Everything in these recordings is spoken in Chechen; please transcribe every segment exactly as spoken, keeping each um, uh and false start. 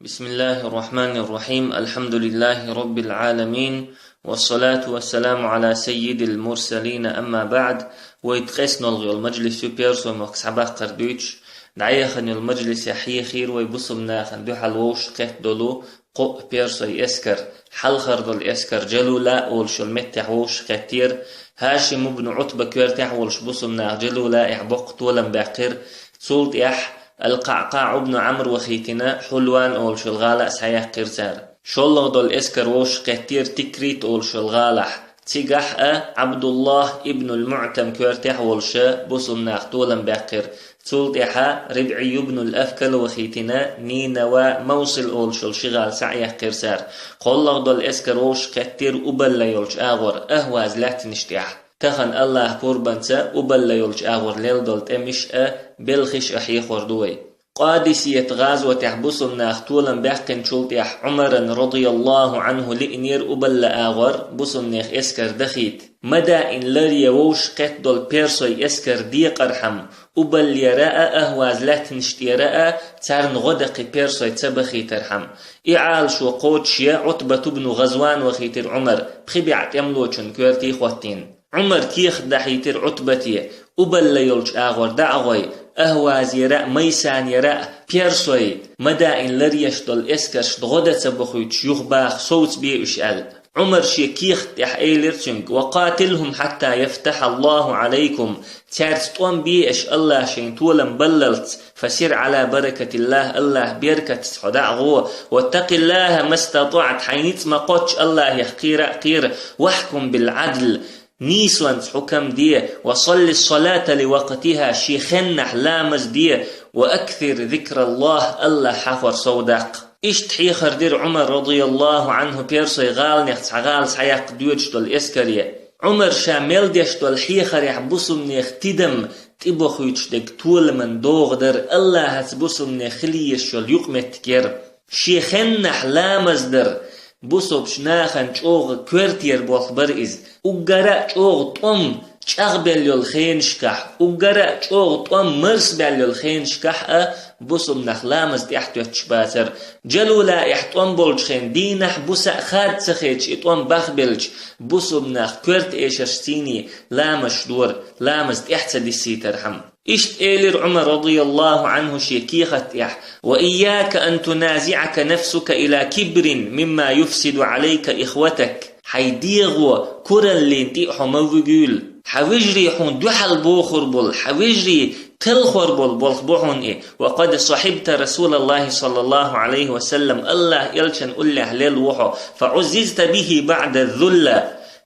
بسم الله الرحمن الرحيم. الحمد لله رب العالمين. والصلاة والسلام على سيد المرسلين. أما بعد. Вай ткъеснолгӀа йола мажлис ю, персой мохк схьабаккхар дуьйцуш. ДӀаяхана йолу мажлисехь хьехийра вай бусулба нахана дуьхьал вовшахкхетта долу кхоъ персой эскар, хьалхара долу эскар Джалула олуш йолу меттехь вовшахкхеттера. ХӀашим ибн Ӏутба коьртехь волуш бусулба наха Джалулаехь боккха толам баьккхира. Цул тӀаьхьа Ал-КъаӀкъаӀ ибн Ӏамр вахийтина Хьулван олуш йолу гӀала а схьаяьккхира цара. ШоллагӀа долу эскар вовшахкхеттера Тикрит олуш йолу гӀалахь. Цигахь а Ӏабдуллахь ибн ал-МуӀтам коьртехь волуша бусулба наха толам баьккхира. Цул тӀаьхьа РибӀий ибн ал-Афкал вахийтина Нинава, Мавсил олуш йолу ши гӀала схьаяьккхира цара. КхоллагӀа долу эскар вовшахкхеттера Убалла йолчу агӀор, Ахваз лаьттанаш тӀехь. Тахана Аллахь пурбанца Убалла йолчу агӀор лелла долу тӀемаш а, белхаш а хьехор ду вай. Къадисият гӀазотехь бусулба наха толам баьккхинчул тӀаьхьа Ӏумаран, радияллаху Ӏанху, лиънера Убалла агӀор бусулба нехан эскар дахийта. Мадаин ларъян вовшахкхетта долу персой эскар декъархьама, Убаллера а, Ахваз лаьттанаш тӀера а царна гӀо даккхий персой ца бахийтархьама. И Ӏалашо кхочушъян Ӏутбат ибн ГӀазван вахийтира Ӏумар, пхи бӀе тӀемалочун коьрте хӀоттийна. Ӏумар кехат дахьийтира Ӏутбате: «Убалла йолчу агӀор дӀа а гӀой, Ахвазера а, Майсанера а персой Мадаин ларъеш долу эскаршна гӀо дан ца бохуьйтуш юхабаха, совцабе уьш», — аьлла. Ӏумар шен кехат тӀехь элира цуьнга: «Ва къатилхум хьатта яфтахьа Аллаху Ӏалайкум». Цаьрца тӀом бе аша, Аллахь шайн толам баллалц, «фасир Ӏала баракатиллахь», Аллахь беркатца хьо дӀа а гӀо, «ваттакъиллахьа мастатаӀта», хьайн ницкъ ма кхоччу Аллахьех кхера а кхера, «вахькум бил-Ӏадл», нийсонца хьукам де, «ва салли салата ли вакътихьа», шен хеннахь ламаз де, «ва аксир зикраллахь», Аллахь хьахор совдаккха. Иштта хьехар дира Ӏумар, радияллаху Ӏанху, персой гӀаланех цхьа гӀала схьаяккха доьдуш долу эскаре. Ӏумар ша мел деш долу хьехарехь бусулба нехан тидам тӀебохуьйтуш дерг толаман догӀа дара, Аллахьаца бусулба нехан хила езаш йолу юкъаметтиг яра. Шен хеннахь ламаз дара, бусулбачу нахана чӀогӀа коьртера болх бара иза. Уггара а чӀогӀа тӀом чӀагӀбелла йолу хенашкахь, уггара а чӀогӀа тӀом марсабелла йолу хенашкахь а бусулба нах ламаз тӀехь тоьттуш бацара. Джалулаехь тӀом болчу хенахь дийнахь, буса а хадда ца хеташ и тӀом бахбелча, бусулба нах коьрта эшаршций ламазаш дора, ламаз тӀехь ца диссийтархьама. Иштта элира Ӏумар, радияллаху Ӏанху, шен кехат тӀехь: «Ва ийяка ан туназиӀака нафсака ила кибрин мимма юфсиду Ӏалайка ихватак». Хьайн дегӀо кураллин тӀе а хьо ма вуьгийла. Хьан вежарий хьуна дуьхьал бохур болу, хьан вежарий телхор болу болх бу хьуна и. «Ва къад сахьибта Расулаллахи саллаллаху Ӏалайхи ва саллам, Аллахь элчан уллехь лелла ву хьо. Фа Ӏуззизта бихи баӀда зулла».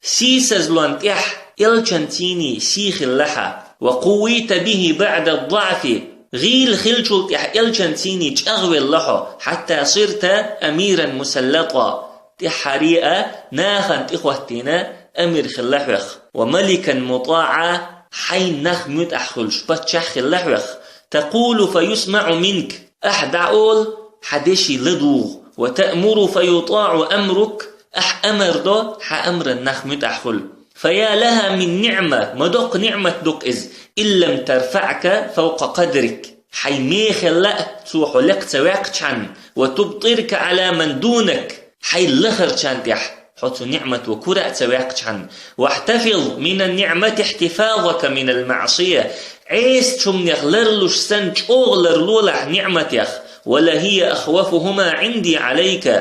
Сийсазлон тӀехь элчанций сий хилла хьан. «Ва къуввийта бихи баӀда даӀфи». ГӀийла хиллачул тӀехь элчанций чӀагӀвелла хьо. «Хьатта сирта амиран мусаллата». ТӀаьххьара а нахана тӀехӀоттийна амир хилла хьох. «Ва маликан мутаӀа», хьайн нах муьтӀахь хуьлуш паччахь хилла хьох. «Такъулу фа юсмаӀу минк». Ахь дӀаолу, хьан деши ладугӀу. «Ва таъмуру фа ютаӀу амрук». Ахь амар до, хьан амран нах муьтӀахь хуьлу. «Фа я лахьа мин ниӀма», ма доккха ниӀмат ду-кх иза, «ин лам тарфаӀка фавкъа къадрик». Хьайн мехалла а цо хьо лекха ца ваьккхачхьана, «ва тубтӀирка Ӏала ман дунак», хьайн лахарчарна тӀехь хьо цу ниӀмато кура а ца ваьккхачхьана, «вахьтафиз мина ниӀмати ихьтифазака минал маӀсия», Ӏесачу хӀуманех ларлуш санна чӀогӀа ларлолахь ниӀматех, «ва лахьия ахвафухума Ӏинди Ӏалайка,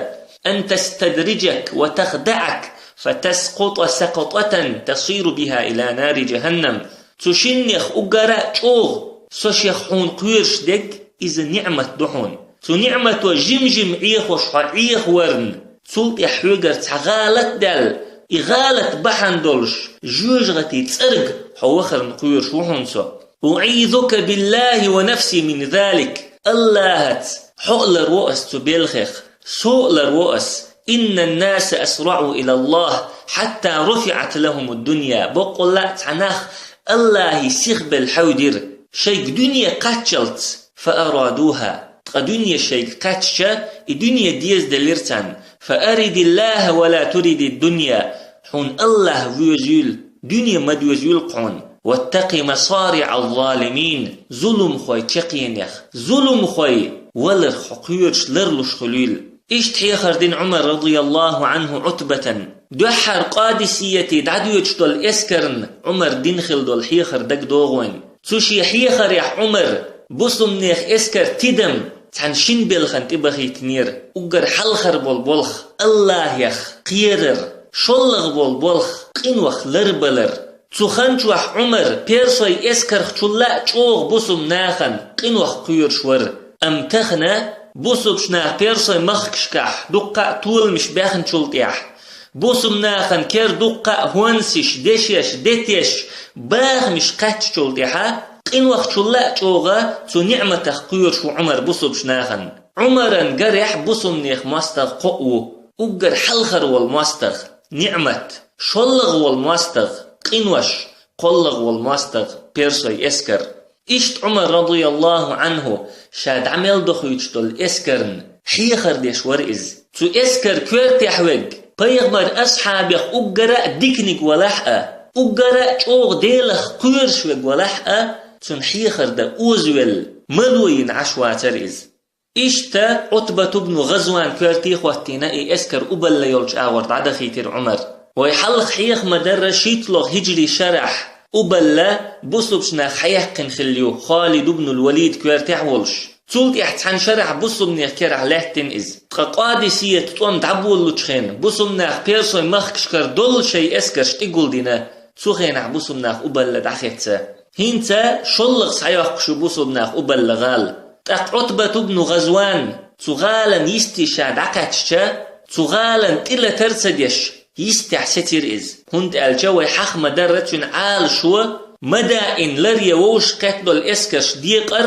ан тастадриджак ва тахдаӀак, фа таскъутӀа сакътӀатан тасиру биха ила нари джаханнам». Цу шиннех уггара а чӀогӀа со шех хьуна кхоьруш дерг иза ниӀмат ду хьуна. Цу ниӀмато жим-жим Ӏехош хьо Ӏехаварна, цул тӀехь хьоьгара цхьа гӀалат а даьлла, и гӀалат бахьана долуш, жоьжахатин цӀерга хьо вахарна кхоьруш ву хьуна со. «УӀизука биллахьи ва нафси мин залик». Аллахьаца хьо а ларво ас цу белхех, со а ларво ас. «Иннан наса асраӀу илаллахь, хьатта руфиӀат лахьумуд дунья». Боккъалла а цхьа нах Аллахье сихбелла хьаьвдира шайга дуьне кхаччалц, «фа арадуха». Ткъа дуьне шайга кхаьчча, и дуьне дезаделира царна. «Фа аридиллахьа ва ла туридид дунья». Хьуна Аллахь воьзийла, дуьне ма доьзийла хьуна. «Ваттакъи масариӀаз залимин». Зулумхойн чаккхенех, зулумхойн валарх хьо кхоьруш ларлуш хуьлийла. Иштта хьехар дина Ӏумар радияллаху Ӏанху Ӏутбатан. Дуьххьара Къадисияте дӀадоьдуш долу эскарна Ӏумар дина хилла долу хьехар дагадогӀу вайн. Цу шен хьехарехь Ӏумар бусумнех эскар тидам цхьана шина белхан тӀебахийтинера. Уггар хьалхар болу болх Аллахьех кхерар, шоллагӀа болу болх къинойх ларбалар. Цу хан чохь Ӏумар персой эскархчулла а чӀогӀа бусум нахана къинойх кхоьруш вара. Амма тахана бусулбчу наха персой махкашкахь дуккха а толамаш баьхначул тӀаьхьа, бусум нахана кер дуккха а хӀонсаш, дешеш, детеш, бахамаш кхаьччул тӀаьхьа, къинойхчулла а чӀогӀа цу ниӀматах кхоьруш ву Ӏумар бусулбчу нахана. Ӏумаран гарехь бусумнех мостагӀа кхоъ ву, уггар хьалхар волу мостагӀа, ниӀмат, шоллагӀа волу мостагӀа, къинош, кхоллагӀа волу мостагӀа, персой эскар. Иштта Ӏумар радияллаху Ӏанху ша дӀа мел дохуьйтуш долу эскарна хьехар деш вара иза. Цу эскар коьртехь верг, пайхамар асхьабех уггара а диканиг валахь а, уггара а чӀогӀа Делах кхоьруш верг валахь а, цунна хьехар дан озавелла, мало йина Ӏаш вацара иза. Иштта Ӏутбат ибн ГӀазван коьрте а хӀоттийна и эскар Убалла йолчу агӀор дӀадахийтира Ӏумар. Вай хьалха хьеха ма-дарра шийтталгӀа хӀиджри шарахь Убалла бусулбчу нах хьаяьккхина хилла ю Халид ибн ал-Валид коьртехь а волуш. Цул тӀаьхьа цхьана шарахь бусулбнех керахь лаьттина иза. Ткъа Къадисият тӀом дӀаболалучу хенахь бусулб нах персой махкашкара долу шайн эскарш тӀегулдина. Цу хенахь бусулб нах Убалла дӀахецна. ХӀинца шоллагӀа схьайоккхуш ю бусулб нах Убалла гӀала. ТӀаккха Ӏутбат ибн ГӀазван цу гӀалан йисте ша дӀакхаьчча, цу гӀалан тӀелатар а ца деш, йистехь сецира иза. ХӀунда аьлча вай хьаха ма-дарра цуьнан Ӏалашо, Мадаин лар я вовшах кхетта долу эскарш декъар,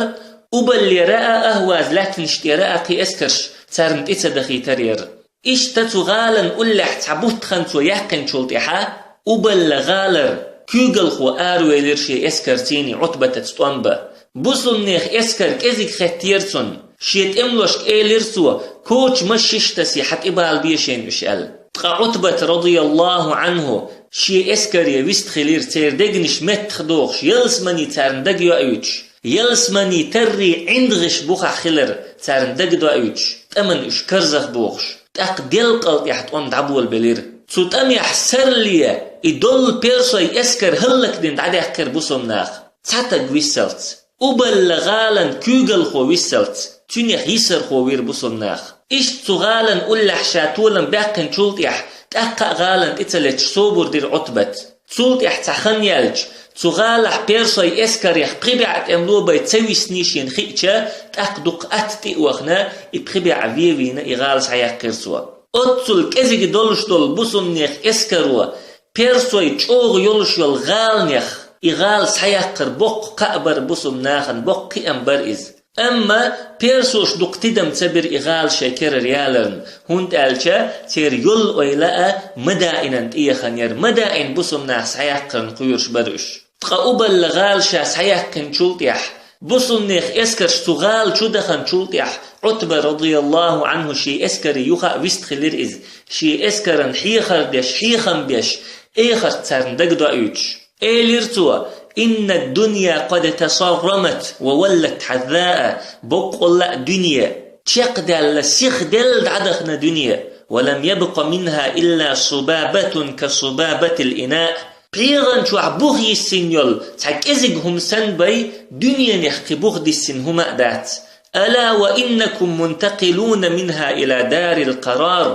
Убаллера а, Ахваз лаьттанаш тӀера а кхин эскарш царна тӀе ца дахийтар яра. Иштта цу гӀалан уллехь цхьа бутт хан цо яьккхинчул тӀаьхьа, Убалла гӀалара куьйгалхо аравелира шен эскарций Ӏутбатаца тӀом бан. Бусулбнех эскар кӀезиг хеттера цунна. Шен тӀемалошка элира цо: «Коча машшиш тасий, хьан тӀе бала бе шайна уьш», – аьлла. Ткъа Ӏутбат радияллаху Ӏанху шен эскаре вистхилира, церан дегнаш меттахдохуш, ялсамани царна дагайоуьйтуш, ялсамани таррий ӀиндагӀаш бухахь хилар царна дагадоуьйтуш, тӀаман уьш карзахбохуш. ТӀаккха делкъал тӀехь тӀом дӀаболабелира. Цу тӀамехь сарле и доллу персой эскар хӀаллакдина дӀадаьккхира бусулб нах. Цхьа таг виссалц, Убалла гӀалан куьйгалхо виссалц, цуьнех йисархо вира бусулб нах. Иштта цу гӀалан уллехь ша толам баьккхинчул тӀаьхьа, тӀаккха а гӀалан тӀе ца леташ собар дира Ӏутбат. Цул тӀаьхьа цхьа хан яьлча, цу гӀалахь персой эскарех пхи бӀе тӀемало бен ца виснийшина хиъча, тӀаккха дукха атта тӀе а вахана, и пхи бӀе вен вийна и гӀала схьаяьккхира цо. Оццул кӀезиг долуш долу бусулбнех эскаро, персой чӀогӀа йолуш йолу гӀаланех и гӀала схьаяккхар боккха кхаъ бара бусулб нахана, боккха кхиам бара иза. Амма персоша дукха тидам ца бира и гӀала шайн керара яларна, хӀунда аьлча церан йолу ойла а Мадаинан тӀе яхана яра, Мадаин бусулб нах схьаяккхарна кхоьруш бара уьш. Ткъа Убалла гӀала ша схьаяьккхинчул тӀаьхьа, бусулбнех эскарш цу гӀала чу даханчул тӀаьхьа, Ӏутба радияллаху Ӏанху шен эскаре юха а вистхилира иза, шен эскаран хьехар деш, хьехам беш, эхарт царна дагадоуьйтуш. Элира цо: «Инна ад-дунья къад тасаррамат ва валлат хьаззаа», боккъалла а дуьне чекхдаьлла, сихделла дӀадахана дуьне, «ва лам ябкъа минха илла субабатун ка субабатил инаа». ПхьегӀан чохь бух йиссина йолу цхьа кӀезиг хӀума санна бен, дуьненех кхин бух диссина хӀума а дац. «Ала ва иннакум мунтакъилуна минха ила дарил къарар».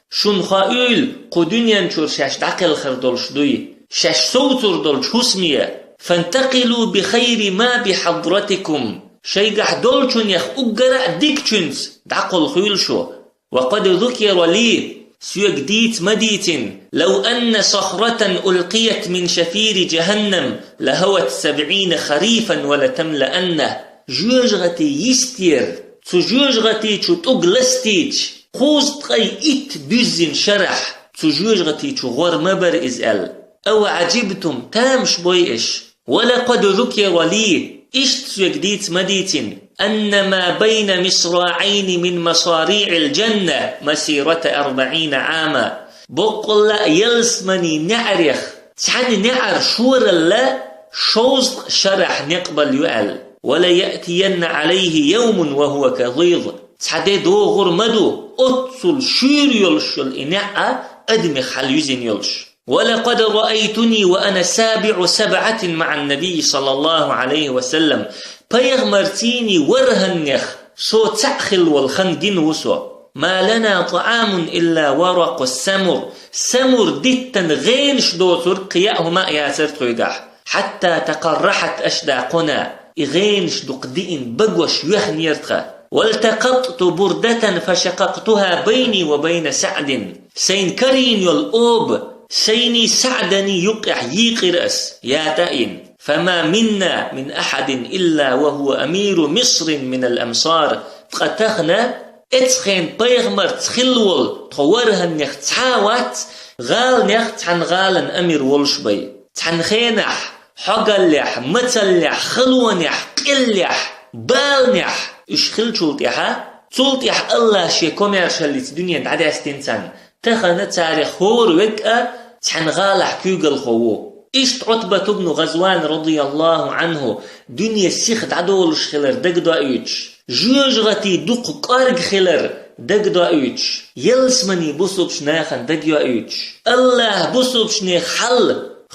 Шуна хоуьйла, кху дуьнен чуьра шаьш дӀакхелхар долуш дуй, шаьш совцур долчу хӀусаме. «Фантакъилу би хайри ма би хьадратикум». Шайгахь долчунех уггара а дикачуьнца дӀакхалхийла шу. «Ва къад зукира ли», соьга дийца ма дийцина: «Лав анна сахрatan улкъият мин шафири жаханнам, ла хават сабъина харифан ва ла тамлаанна». ЖоьжагӀати йистера, цу жоьжагӀати чу тӀуг ластийча, кхузткъе итт буьззина шарахь цу жоьжагӀати чу гӀор ма бара иза аьлла. «Ав Ӏажибтум», тамаш бой аша. «Ва лакъад зукира ли», иштта соьга дийца ма дийцина: «Анна ма байна мисраӀайни мин масариӀил жанна масирата арбаӀина Ӏама». Боккъалла а ялсамани неӀарех цхьана неӀар шоралла шовзткъа шарахь некъ балла ю аьлла. «وليأتين عليه يوم وهو كظيظ». Цхьа де догӀур ма ду, оццул шуьйра йолуш йолу и неӀ а адамех хьалаюьзина йолуш. «ولقد رأيتني وأنا سابع سبعة مع النبي صلى الله عليه وسلم». Пайхамарций ворхӀаннех со цхьаъ хилла волу хан гина ву со. «ما لنا طعام إلا ورق السمر». Самур диттан гӀенаш доцург кхин яа хӀума а яцара тхоьгахь. «حتى تقرحت أشداقنا». И гӀенаш дукха диъна багош йоьхнера тхан. «والتقطت بردة فشققتها بيني وبين سعد». Сайн карийна йолу оба сайний СаӀданий юккъехь йийкъира ас, ятӀа а йина. «فما منا من أحد إلا وهو أمير مصر من الأمصار». Ткъа тахана, эцхена пайхамарца хилла волу тхо ворхӀаннех цхьа а вац, гӀаланех цхьана гӀалан амир волуш бай. Цхьана хенахь, хьогаллехь, мацаллехь, халонехь, къиллехь, баланехь уьш хиллачул тӀаьхьа, цул тӀаьхьа АллахӀа шен комаьршаллица дуьне дӀадаьстина царна, тахана царах хӀора верг а цхьана гӀалахь куьйгалхо ву. Иштта Ӏутбат ибн ГӀазван, радияллаху Ӏанху, дуьне сиха дӀадолуш хилар дагадоуьйтуш, жоьжахатий дукха кӀорга хилар дагадоуьйтуш, ялсаманин бусулбачу нахана дагайоуьйтуш, АллахӀа бусулбачу нехан хьал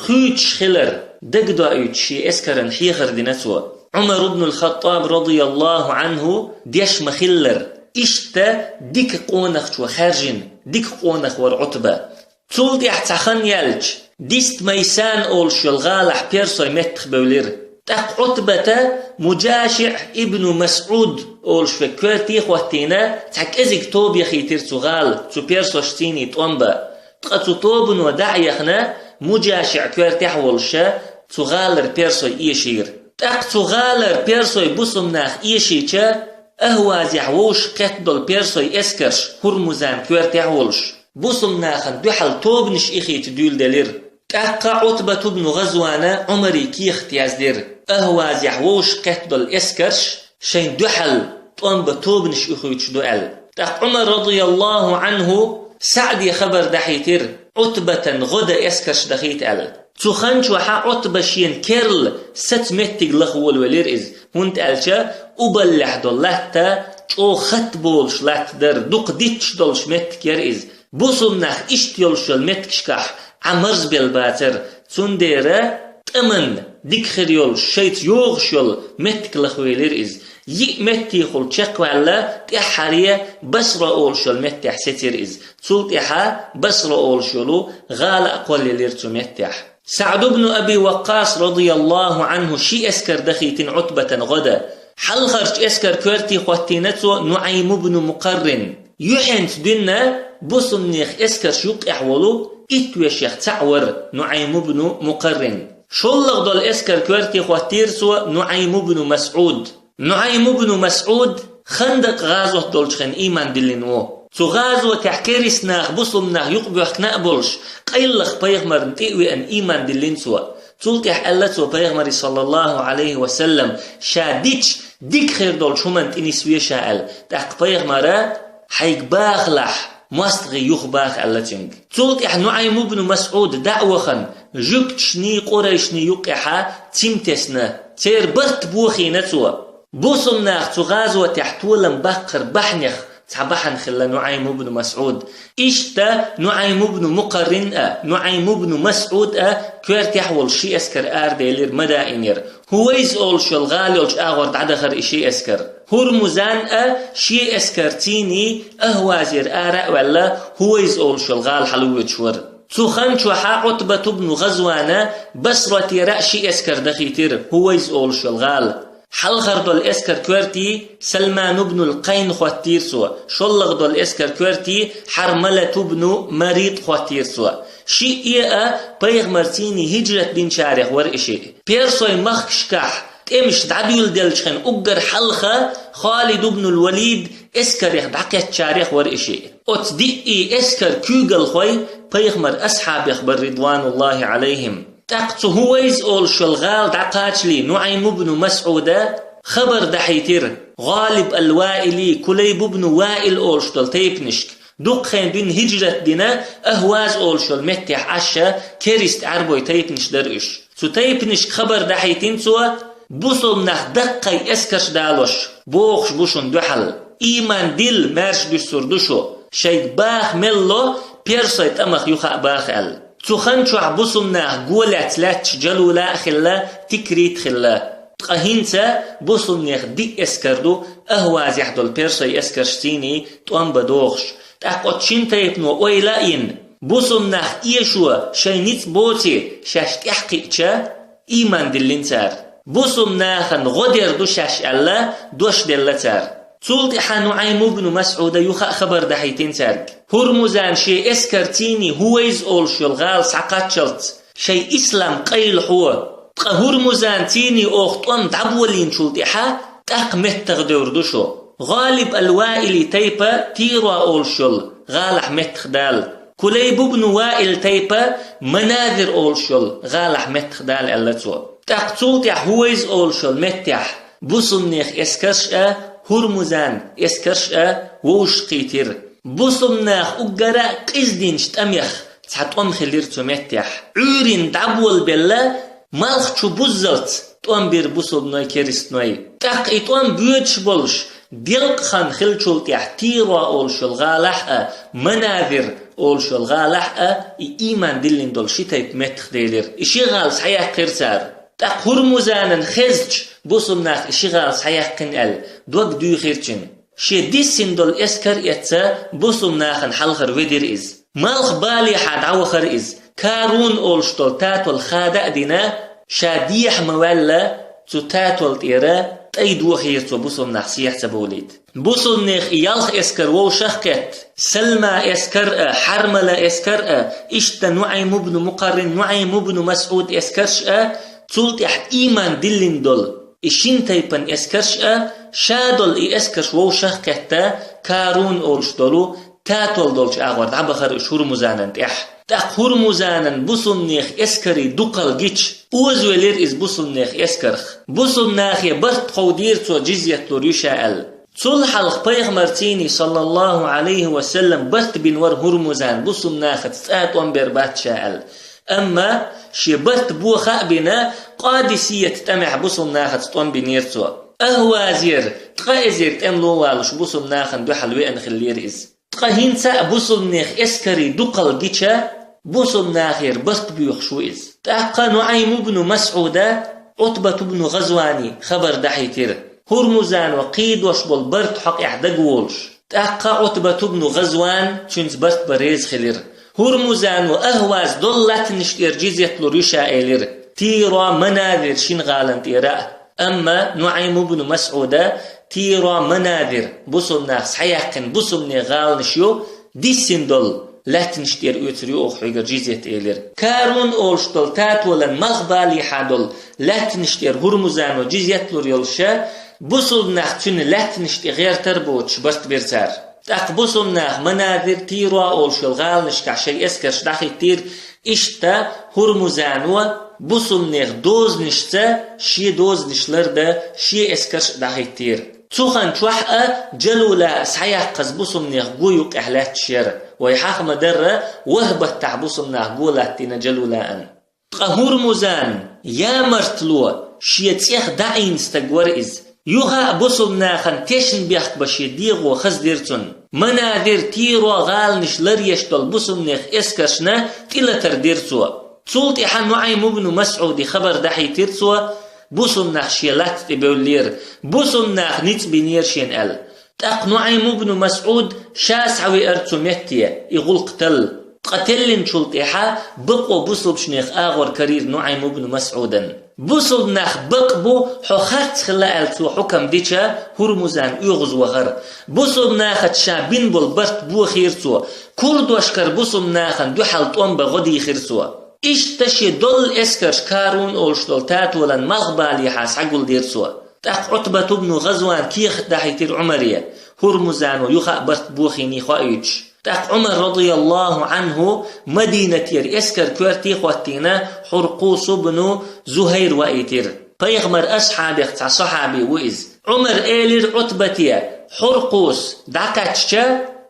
хуьйцуш хилар дагадоуьйтуш шен эскаран хьехар дина цо. Ӏумар ибн ал-Хаттаб, радияллаху Ӏанху, деш ма-хиллара, иштта дика къонахчо хаьржина, дика къонах вара Ӏутба. Цул тӀаьхьа цхьа хан яьлча, Дистмайсан олуш йолу гӀалахь персой меттахбевлира. ТӀаккха Ӏутбата МужашиӀ ибн МасӀуд олуш верг коьрте а хӀоттийна, цхьа кӀезиг тоба яхийтира цу гӀала, цу персошций тӀом бан. Ткъа цу тобано дӀа а яхна, МужашиӀ коьртехь а волуша, цу гӀалара персой эшийра. ТӀаккха цу гӀалара персой бусулба нах эшийча, Ахвазехь вовшах кхетта долу персой эскарш Хурмузан коьртехь а волуш, бусулба нахана дуьхьал тобанаш ихийта дуьйладелира. ТӀаккха Ӏутбат ибн ГӀазвана Ӏумаре кехат яздира, Ахвазехь вовшах кхетта долу эскарш шайн дуьхьал тӀом бан тобанаш ихуьйтуш ду аьлла. ТӀаккха Ӏумар, радияллаху Ӏанху, СаӀде хабар дахьийтира, Ӏутбатан гӀо дан эскарш дахийта аьлла. Цу хан чохь Ӏутба шена керла саца меттиг лаха волавелира иза, хӀунда аьлча Убаллехь долу латта чӀогӀа хатта болуш латта дара, дукха дитташ долуш меттиг яра иза. Бусулба нах иштта йолуш йолу меттигашкахь Ӏа марзбелла бацара, цундела тӀаман дика хир йолуш, шайца йогӀуш йолу меттиг лахвелира иза. Йиъ меттехула чекхваьлла, тӀаьххьаре Басра олуш йолу меттехь сецира иза. Цул тӀаьхьа Басра олуш йолу гӀала а кхоллаелира цу меттехь. СаӀд ибн Аби Ваккъас, радияллаху Ӏанху, ши эскар дахийтина Ӏутбатан гӀо дан. Хьалхарчу эскар коьрте хӀоттийна цо НуӀайм ибн Мукъаррин. Юьхьанца дуьйна бусулба нехан эскарш юккъехь волу итт вешех цхьаъ вара НуӀайм ибн Мукъаррин. ШоллагӀа долу эскар коьрте хӀоттийра цо НуӀайм ибн МасӀуд. НуӀайм ибн МасӀуд Хандакъ гӀазот долчу хенахь ийман диллина ву. Цу гӀазотехь керист нах бусулба нах юкъабоьхкина а болуш, къайлаха пайхамарна тӀе а веана ийман диллина цо. Цул тӀаьхьа аьлла цо пайхамаре, саллаллаху Ӏалайхи ва саллам, ша дича дика хир долчу хӀуманна тӀе нисве ша аьлла. ТӀаккха пайхамара: «Хьайга бахалахь, мостагӀий юхабаха», аьлла цуьнга. Цул тӀаьхьа НуӀайм ибн МасӀуд дӀа а вахана, жуьгташний, къурайшний юккъехьа цим тесна, церан барт бохийна цо. Бусулба нах цу гӀазотехь толам баккхар бахьанех цхьа бахьана хилла НуӀайм ибн МасӀуд. Иштта НуӀайм ибн Мукъаррин а, НуӀайм ибн МасӀуд а коьртехь а волуш ши эскар араделира Мадаинера. ХӀувайз олуш йолу гӀала йолчу агӀор дӀадахара и ши эскар. ХӀурмузан а шен эскарций Ахвазера ара а ваьлла, ХӀувайз олуш йолу гӀала хьалавоьдуш вара. Цу хан чохь Ӏутбат ибн ГӀазвана Басратера а ши эскар дахийтира ХӀувайз олуш йолу гӀала. Хьалхара долу эскар коьртий Салман ибн ал-Къайн хӀоттийра цо, шоллагӀа долу эскар коьртий Хьармалат ибн Марид хӀоттийра цо. Шиъ а пайхамарций хӀижрат динчарех вара и шиъ. Персой махкашкахь тӀемаш дӀадуьйладелчу хенахь уггар хьалха Халид ибн ал-Валид эскарех дӀакхеттачарех вара и шиъ. Оцу диъий эскар куьйгалхой пайхамар асхьабех бара, ридвануллахи Ӏалайхим. ТӀаккха цу ХӀувайз олуш йолу гӀала дӀакхачале НуӀайм ибн МасӀуда хабар дахьийтира ГӀалиб ал-Ваили, Кулайб ибн Ваил олуш долу тайпанашка. Дукха хенахь дуьйна хӀижрат дина, Ахваз олуш йолу меттехь Ӏаш, керист Ӏаьрбой тайпанаш дара уьш. Цу тайпанашка хабар дахьийтина цо, бусулба нах даккхай эскарш далош, бохуш бу шуна дуьхьал. Ийман дилла маьрша дуьссур ду шу, шайга баха мел ло, персой тӀамах юха а баха аьлла. Цу хан чохь бусулба нах го лаьцна лаьтташ Джалула а хилла, Тикрит а хилла. Ткъа хӀинца бусулба нехан диъ эскар ду, Ахвазехь долу персой эскарш цӀийний тӀом бан дохуш. ТӀаккха оцу шина тайпано ойла а йина, бусулба нах эшо шайн ницкъ боций, шаьш тӀаьхьакхиъча, ийман диллина цара. Бусулба нахана гӀо дер ду шаьш аьлла, дош делла цара. Цул тӀаьхьа НуӀайм ибн МасӀуда юха а хабар дахьийтина цаьрга. ХӀурмузан шен эскар цӀийний Хувайз олуш йолу гӀала схьакхаччалц, шайн ислам къайлахьо. Ткъа ХӀурмузан цӀийний оха тӀом дӀаболийначул тӀаьхьа тӀаккха меттахдевр ду шу. ГӀалиб ал-Ваили тайпа Тиро олуш йолу гӀалахь меттахдала, Кулайб ибн Ваил тайпа Маназир олуш йолу гӀалахь меттахдала аьлла цо. ТӀаккха цул тӀаьхьа Хувайз олуш йолу меттехь бусулба нехан эскарш а, ХӀурмузан эскарш а вовшахкхийтира. Бусулба нах уггара а къиза динчу тӀамех цхьа тӀом хилира цу меттехь. Ӏуьйрина дӀаболабелла, малх чу буззалц тӀом бира бусулбаной, керстаной. ТӀаккха и тӀом боьдуш болуш, делкъа хан хиллачул тӀаьхьа Тиро олуш йолу гӀалахь а, Маназир олуш йолу гӀалахь а и ийман диллина долу ши тайпа меттахделира. И ши гӀала схьаяьккхира цара. ТӀаккха ХӀурмузанан хезча, бусулба нах и ши гӀала схьаяьккхина аьлла, дог дуьйхира цуьнан. Шен диссина долу эскар а эцна, бусулба нахана хьалхара ведира иза. Малхбалехьа дӀавахара иза. Карун олуш долу татол хада а дина, ша дехьа ма ваьлла, цу татол тӀера тӀай дохийра цо, бусулба нах сехьа ца бовлийта. Бусулба нехан и ялх эскар вовшах а кхетта, Салма эскар а, Хьармала эскар а, иштта НуӀайм ибн Мукъаррин, НуӀайм ибн МасӀуд эскарш а, цул тӀаьхьа ийман диллина долу и шина тайпан эскарш а, ша долу и эскарш вовшах а кхетта, Карун олуш долу татол долчу агӀор дӀабахара уьш ХӀурмузанан тӀехь. ТӀаккха ХӀурмузанан бусулба нехан эскарийн дукхалла гича, озавелира иза бусулба нехан эскарх. Бусулба нахе барт кховдийра цо, джизйат лур ю ша аьлла. Цул хьалха пайхамар цӀийний, саллаллаху Ӏалайхи ва саллам, барт бина вара ХӀурмузан, бусулба нахаца цкъа а тӀом бер бац ша аьлла. Амма шен барт бо хаа бина, Къадисият тӀамехь бусулба нахаца тӀом бинера цо. Ахвазера ткъа эзар тӀемало а валуш, бусулба нахана дуьхьал веана хиллера иза. Ткъа хӀинца а бусулба нехан эскарийн дукхалла гича, бусулба нахера барт боьхуш ву иза. ТӀаккха НуӀайм ибн МасӀуда Ӏутбат ибн ГӀазвани хабар дахьийтира, ХӀурмузано кхийдош болу барт хьокъехь дагаволуш. ТӀаккха Ӏутбат ибн ГӀазван цуьнца барт бан реза хилира. ХӀурмузано Ахваз долу латтанаш тӀера джизйат лур ю ша элира, Тиро, Маназир шина гӀалан тӀера а. Амма НуӀайм ибн МасӀуда Тиро, Маназир бусулба нах схьаяьккхина бусулба нехан гӀаланаш ю, диссина долу латтанаш тӀера оьцур ю оха хьоьгара джизйат элира. Карун олуш долу татолан малхбалехьа долу латтанаш тӀера ХӀурмузано джизйат лур йолуш ша, бусулба нах цуьнан латтанаш тӀе гӀертар а боцуш барт бира цара. ТӀаккха бусулба нах Маназир, Тиро олуш йолу гӀаланашкахь шайн эскарш дӀахӀиттийра, иштта ХӀурмузано бусулба нехан дозанашца шен дозанаш лардан шен эскарш а дӀахӀиттийра. Цу хан чохь а Джалула а схьаяккхаза бусулба нехан го юккъехь лаьтташ яра, вай хьаха ма-дарра, ворхӀ баттахь бусулба нах го латтийна Джалулаан. Ткъа ХӀурмузан ямартло шен цӀех дӀаийна стаг вара иза. Юха а бусулба нахана тешнабехк бан шен дегӀо хаздира цунна. Маназир, Тиро гӀаланаш ларъеш долу бусулба нехан эскаршна тӀелатар дира цо. Цул тӀаьхьа НуӀайм ибн МасӀуде хабар дахьийтира цо, бусулба нах шен латта тӀе бевллера, бусулба наха ницкъ бинера шена аьлла. ТӀаккха НуӀайм ибн МасӀуд ша схьавеара цу метте, и гӀуллакх талла. Ткъа теллинчул тӀаьхьа бакъо бусулбачу нехан агӀор карийра НуӀайм ибн МасӀудан. Бусулба нах бакъ бу, хьо харц хилла аьлла цо хьукам дича, ХӀурмузан оьгӀазвахара. Бусулба нахаца ша бина болу барт бохийра цо. Курдошкара бусулба нахана дуьхьал тӀом бан гӀо дийхира цо. Иштта шен доллу эскарш Карун олуш долу татолан малхбалехьа схьагулдира цо. ТӀаккха Ӏутбат ибн ГӀазван кехат дахьийтира Ӏумаре, ХӀурмузано юха а барт бохийний хоуьйтуш. ТӀаккха Ӏумар, радияллаху Ӏанху, Мадинатера эскар коьрте а хӀоттийна, Хьуркъус ибн Зухайр ваийтира. Пайхамар асхьабех цхьа сахьаби ву иза. Ӏумар элира Ӏутбате: «Хьуркъус, дӀакхаьчча,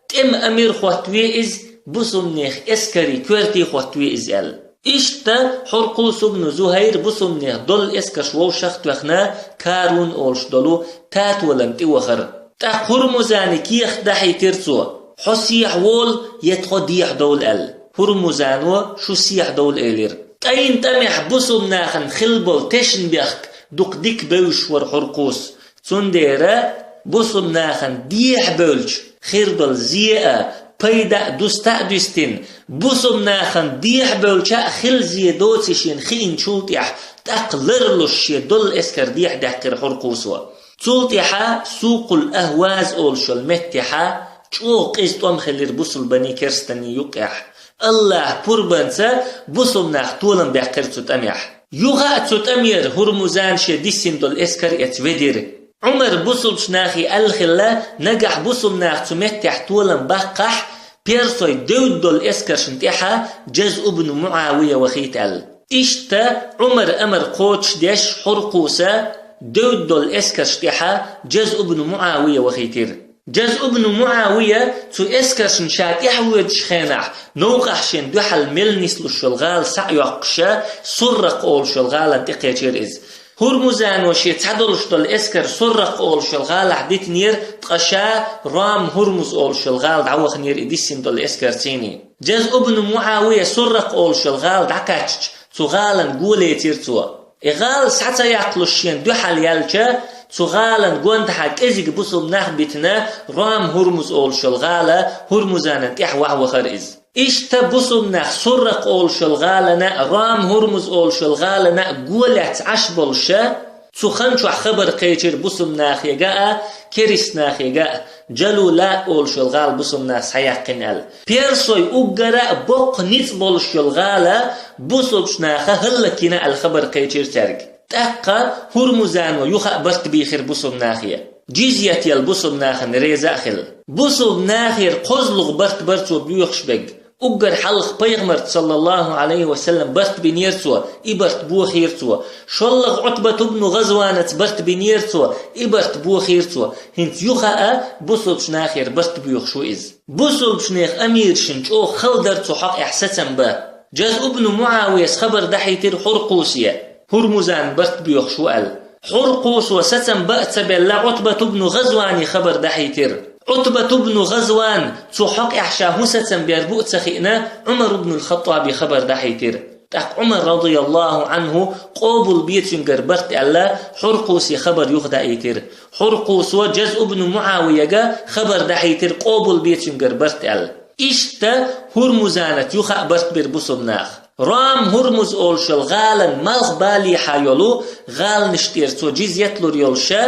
тӀеман амир хӀоттаве иза, бусулба нехан эскарийн коьрте хӀоттаве иза», — аьлла. Иштта Хьуркъус ибн Зухайр бусулбанех долу эскарш вовшах а тоьхна, Карун олуш долу татолам тӀе вахара. ТӀаккха Хурмузана кехат дахьийтира цо: «Хьо сехьа волу, я тхо дехьа довла», – аьлла. Хурмузано: «Шу сехьа довла», – элира. Къайн тӀамехь бусулба нахана хилла болу тешнабехк дукха дика бевзаш вара Хьуркъус. Цундела бусулба нахана дехьа бевлча хир долу зе а, пайда а, дуста а дуьстина, бусулба нахана дехьа бевлча а хилла зе доций шена хиъначул тӀаьхьа, тӀаккха ларлуш шен долу эскар дехьа даьккхира Хьуркъусо. Цул тӀаьхьа Сукъул Ахваз олуш йолу меттехьа чӀогӀа къиза тӀом хилира бусулбанийн, керстанийн юккъехь. АллахӀан пурбанца бусулба нах толам баьккхира цу тӀамехь. Юха а цу тӀамера Хурмузан шен диссина долу эскар эца ведира. Ӏумар бусулбачу нахе аьлла хилла, нагахь бусулба наха цу меттехь толам баккхахь, персой девдда долу эскаршна тӀаьхьа Жазз ибн МуӀавия вахийта аьлла. Иштта Ӏумара амар кхочушдеш, Хьуркъуса девдда долу эскаршна тӀаьхьа Жазз ибн МуӀавия вахийтира. Жазз ибн МуӀавия цу эскаршна ша тӀаьхьавоьдучу хенахь, новкъахь шен дуьхьал мел нислуш йолу гӀала схьа а йоккхуша, Сурракъ олуш йолу гӀалана тӀекхечира иза. Хурмузано шен цхьадолуш долу эскар Сурракъ олуш йолу гӀалахь дитинера, ткъа ша Ром-Хурмуз олуш йолу гӀала дӀаваханера и диссина долу эскарций. Жазз ибн МуӀавия Сурракъ олуш йолу гӀала дӀакхаьчча, цу гӀалана го лецира цо. И гӀала схьа ца яккхалуш шена дуьхьал яьлча, цу гӀалана гондахьа кӀезиг бусулба нах битина, Ром-Хурмуз олуш йолу гӀала, Хурмузанан тӀаьхьа вахьа вахара иза. Иштта бусулба нах Сурракъ олуш йолу гӀалана а, Ром-Хурмуз олуш йолу гӀалана а го лаьцна Ӏаш болуша, цу хан чохь хабар кхечира бусулба нахега а, керист нахега а, Джалула олуш йолу гӀала бусулба наха схьаяьккхина аьлла. Персой уггара а боккха ницкъ болуш йолу гӀала бусулбачу наха хӀаллакйина аьлла хабар кхечира цаьрга. ТӀаккха Хурмузано юха а барт бийхира бусулба нахе. Джизйат яла бусулба нахана реза а хилла. Бусулба нахера кхозлагӀа барт бара цо боьхуш берг. Уггар хьалха пайхамарца, саллаллаху Ӏалайхи ва саллам, барт бинера цо, и барт бохийра цо. ШоллагӀа Ӏутбат ибн ГӀазванаца барт бинера цо, и барт бохийра цо. ХӀинца юха а бусулбачу нахера барт боьхуш ву иза. Бусулбачу нехан амиршна чӀогӀа хала дара цу хьокъехь сацам бан. Жазз ибн МуӀавияс хабар дахьийтира Хьуркъусе, Хурмузан барт боьхуш ву аьлла. Хьуркъусо сацам бан а ца белла, Ӏутбат ибн ГӀазване хабар дахьийтира. Ӏутбат ибн ГӀазван цу хьокъехь ша хӀун сацам бер бу а ца хиъна, Ӏумар ибн ал-ХаттӀабе хабар дахьийтира. ТӀаккха Ӏумар, радияллаху Ӏанху, къобал бе цуьнгара барт аьлла, Хьуркъусе хабар юхадаийтира. Хьуркъусо Жазз ибн МуӀавияга хабар дахьийтира, къобал бе цуьнгара барт аьлла. Иштта Хурмузанаца юха а барт бира бусулба наха. Ром-Хурмуз олуш йолу гӀалан малхбалехьа йолу гӀаланаш тӀера цо джизйат лур йолуша,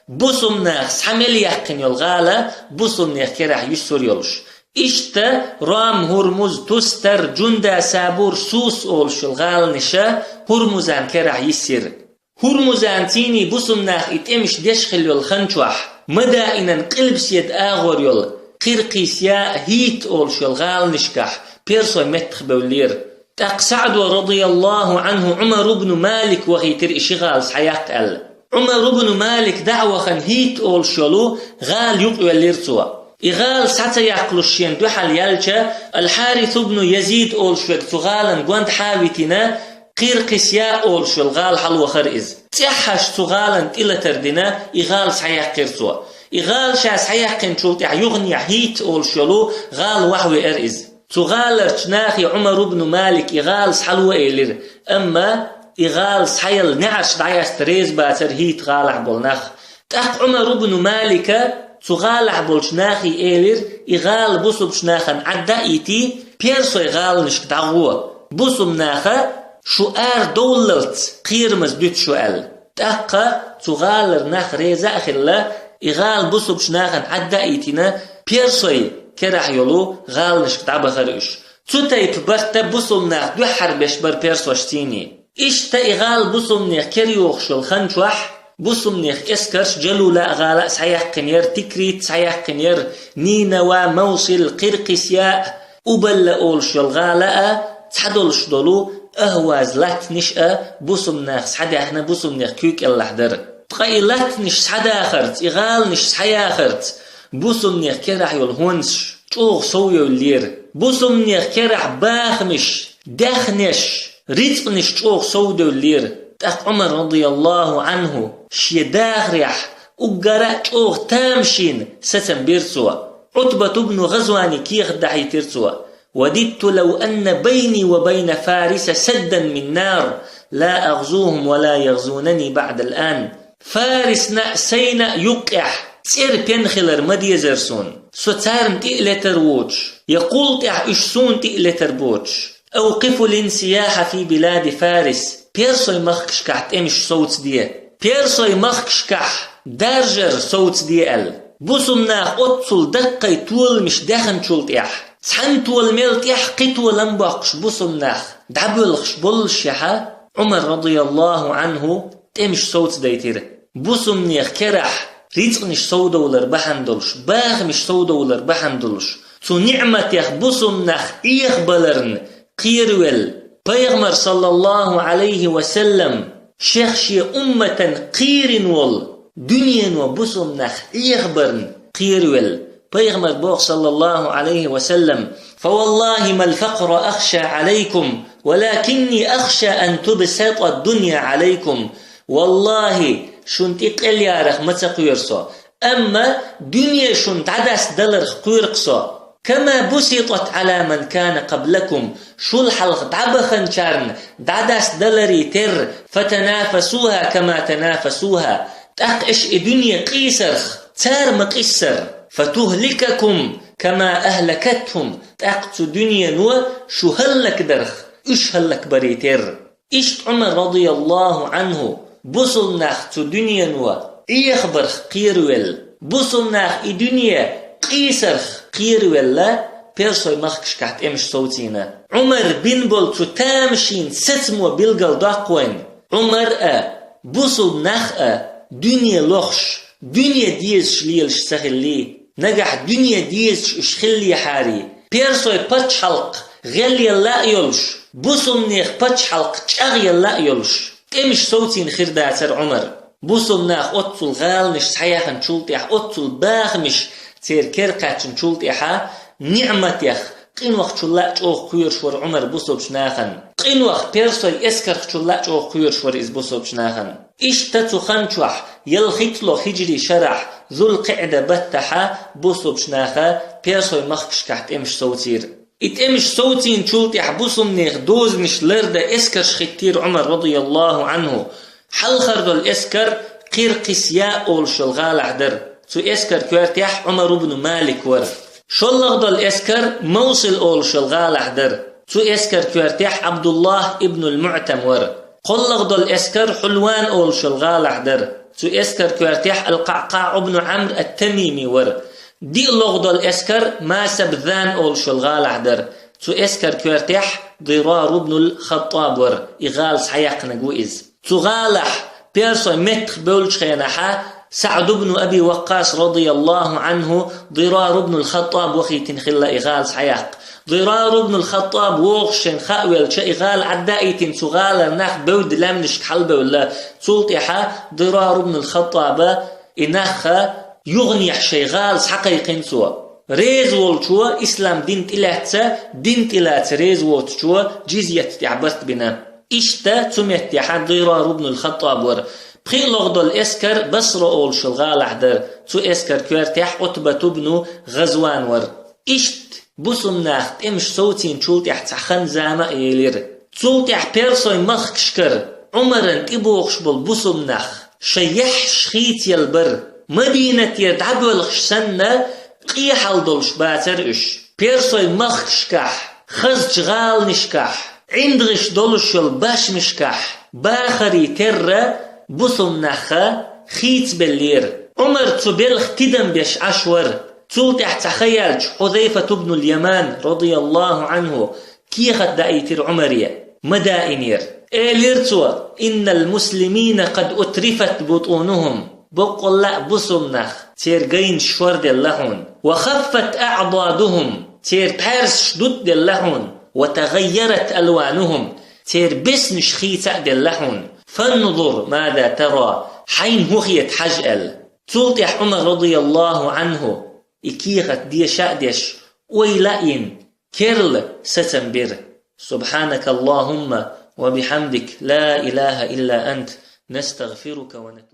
бусулба наха схьа мел яьккхина йолу гӀала бусулбанех керахь юьссур йолуш. Иштта Ром-Хурмуз, Тустар, Джунда, Сабур, Сус олуш йолу гӀаланаша Хурмузан керахь йиссира. Хурмузанций бусулба наха и тӀемаш деш хилла йолу хан чохь, Мадаинан къилбаседа агӀор йолу Кхиркхисъя, Хьит олуш йолу гӀаланашкахь персой меттахбевллера. ТӀаккха СаӀдо, радияллаху Ӏанху, Ӏумар ибн Малик вахийтира и ши гӀала схьаяккха аьлла. Ӏумар ибн Малик дӀа а вахана, Хьит олуш йолу гӀала юкъайоьллира цо. И гӀала схьа ца яккхалуш шена дуьхьал яьлча, Ал-Хьарис ибн Язид олуш верг цу гӀалан гондахьа а витина, Кхиркхисъя олуш йолу гӀала хьалавахара иза. ЦӀеххьаш цу гӀалан тӀелатар дина, и гӀала схьаяьккхира цо. И гӀала ша схьаяьккхинчул тӀаьхьа юханехьа Хьит олуш йолу гӀала вахьавеара иза. Цу гӀаларчу нахе Ӏумар ибн Малик и гӀала схьало элира, амма и гӀала схьаяла неӀарш дӀаяста реза бацара Хьит гӀалахь болу нах. ТӀаккха Ӏумар ибн Малика цу гӀалахь болчу нахе элира, и гӀала бусулбачу нахана Ӏадда а йитий, персой гӀаланашка дӀагӀо, бусулба наха шу арадовллалц кхерамаза дуьту шу аьлла. ТӀаккха цу гӀалара нах реза а хилла, и гӀала бусулбачу нахана Ӏадда а йитина, персой керахь йолу гӀаланашка дӀабахара уьш. Цу тайпа барта бусулба нах дуьххьара беш бара персошций. Иштта и гӀала бусулбанех кера йохуш йолу хан чохь, бусулбанех эскарш Джалула гӀала а схьаяьккхинера, Тикрит схьаяьккхинера, Нинава, Мавсил, Кхиркхисъя, Убалла олуш йолу гӀала а, цхьадолуш долу Ахваз латтанаш а бусулба нах схьадаьхна, бусулбанех куьйкӀеллахь дара. Ткъа и латтанаш схьадахарца, и гӀаланаш схьаяхарца бусулбанех керахь йолу хӀонсаш чӀогӀа совъевллера. Бусулбанех керахь бахамаш даьхнеш, рицкъанаш чӀогӀа совдевллера. ТӀаккха Ӏумар, радияллаху Ӏанху, шен дахарехь уггара а чӀогӀа тамашийна сацам бира цо. Ӏутбат ибн Гъазване кехат дахьийтира цо: «وددت لو أن بيني وبين فارس سدا من نار لا أغزوهم ولا يغزونني بعد الآن». Фарисна а, сайна а юккъехь цӀера пен хилар ма дезара суна, со царна тӀе а летар воцуш, я кхул тӀехь уьш суна тӀе а летар боцуш. «أوقفوا الانسياح في بلاد فارس». Персойн махкашкахь тӀемаш совцаде. Персойн махкашкахь даржар совцаде аьлла. Бусулба нах оццул даккхий толамаш даьхначул тӀехь, цхьана толамел тӀехь кхин толам боккхуш бусулба нах дӀабоьлхуш боллушехь, Ӏумар, радияллаху Ӏанху, тӀемаш совцадайтира. Бусулба нехан керахь рицкъанаш совдовлар бахьана долуш, бахамаш совдовлар бахьана долуш, цу ниӀматех бусулба нах Ӏехабаларна кхеравелла. Пайхамар, саллаллаху Ӏалайхи ва саллам, шех шен умматан кхийрина волу, дуьнено бусулба нах Ӏехабарна кхеравелла. Пайхамар боху, саллаллаху Ӏалайхи ва саллам: «فوالله ما الفقر أخشى عليكم ولكني أخشى أن تبسط الدنيا عليكم». Валлахи, шуна тӀе къелъярах ма ца кхоьру со, амма дуьне шуна дӀадастадаларх кхоьру-кх со. «كما بسطت على من كان قبلكم», шул хьалха дӀабаханчарна дӀадастадаларе терра, «فتنافسوها كما تنافسوها», тӀаккха аша и дуьне къийсарх, цара ма-къийсара, «فتهلككم كما أهلكتهم», тӀаккха цу дуьнено шу хӀаллакдарх, уьш хӀаллакбаре терра. Иштта Ӏумар, радияллаху Ӏанху, бусулба нах цу дуьнено Ӏехабарх кхеравелла, бусулба нах и дуьне къийсарх кхеравелла, персойн махкашкахь тӀемаш совцийна. Ӏумар бина болу цу тамашийна сацамо билгалдоккху вайна: Ӏумар а, бусулба нах а дуьне лохуш, дуьне дезаш лелаш ца хиллий, нагахь дуьне дезаш уьш хиллехьарий, персойн пачхьалкх гӀелъелла а йолуш, бусулба нехан пачхьалкх чӀагӀъелла а йолуш, тӀемаш совцийна хир дацара Ӏумар. Бусулба нах оццул гӀаланаш схьаяьхначул тӀехь, оццул бахамаш церан кера кхаьчначул тӀехьа, ниӀматех къинойх чулла а чӀогӀа кхоьруш вара Ӏумар бусулбачу нахана. Къинойх, персойн эскарх чулла а чӀогӀа кхоьруш вара иза бусулбачу нахана. Иштта цу хан чохь, ялхитталгӀа хиджри шарахь, Зулкъиъда баттахьа, бусулбачу наха персойн махкашкахь тӀемаш совцийра. И тӀемаш совцийначул тӀехь бусулба нехан дозанаш лардан эскарш хӀиттийра Ӏумар, радияллаху Ӏанху. Хьалхара долу эскар Кхиркхисъя олуш йолу гӀалахь дара. Цу эскар коьртехь Ӏумар ибн Малик вара. ШоллагӀа долу эскар Мавсил олуш йолу гӀалахь дара. Цу эскар коьртехь Абдуллах ибн ал-МуӀтам вара. КхоллагӀа долу эскар Хьулван олуш йолу гӀалахь дара. Цу эскар коьртехь Ал-Къаъкъаъ ибн Ӏамр ат-Тамими вара. ДиълагӀа долу эскар Масабзан олуш йолу гӀалахь дара. Цу эскар коьртехь Дирар ибн ал-Хаттаб вара. И гӀала схьаяьккхинарг ву иза. Цу гӀалахь персойн меттах бевллачу хенахьа, СаӀд ибн Аби Ваккъас, радияллаху Ӏанху, Дирар ибн ал-Хаттаб вахийтина хилла и гӀала схьаяккха. Дирар ибн ал-Хаттаб вогӀуш шайна хаавелча, и гӀала Ӏаддаийтина, цу гӀалара нах бевдда лаьмнашка хьалабевлла. Цул тӀаьхьа Дирар ибн ал-Хаттаба и нахха юханехьа шайн гӀала схьакхайкхина цо. Реза волчо ислам дин тӀелаьцна, дин тӀелаца реза воцучо джизйат тӀехь барт бина. Иштта цу меттехьа Дирар ибн ал-Хаттаб вара. ПхоьалгӀа долу эскар Басра олуш йолу гӀалахь дара. Цу эскар коьртехь Ӏутбат ибн ГӀазван вара. Иштта бусулба нах тӀемаш совцийначул тӀехь цхьа хан-зама а елира. Цул тӀехь персойн махкашкара Ӏумаран тӀебогӀуш болу бусулба нах шайн яххьаш хийцаелла бара. Мадинатера дӀабоьлхуш санна, къехьал долуш бацара уьш. Персойн махкашкахь, хазачу гӀаланашкахь, ӀиндагӀаш долуш йолу башмашкахь бахарий терра бусулба нахха хийцабеллера. Ӏумар цу белхан тидам беш Ӏаш вара. Цул тӀаьхьа цхьа хан яьлча Хьузайфат ибн ал-Яман, радияллаху Ӏанху, кехат даийтира Ӏумаре, Мадаинера. Элира цо: «إن المسلمين قد أترفت بطونهم». Боккъалла а бусулба нах, церан гайнаш шорделла хьуна. «وخفت أعضادهم», церан пхьаьрсаш дуттаделла хьуна. «وتغيرت ألوانهم», церан беснаш хийца а делла хьуна. «فانظر ماذا ترى», хьайна хӀун хета хьажа аьлла. Цул тӀаьхьа Ӏумар, радияллаху Ӏанху, и кехат деша а деш, ойла а йина, керла сацам бира. سبحانك اللهم وبحمدك، لا إله إلا أنت، نستغفرك ونتوب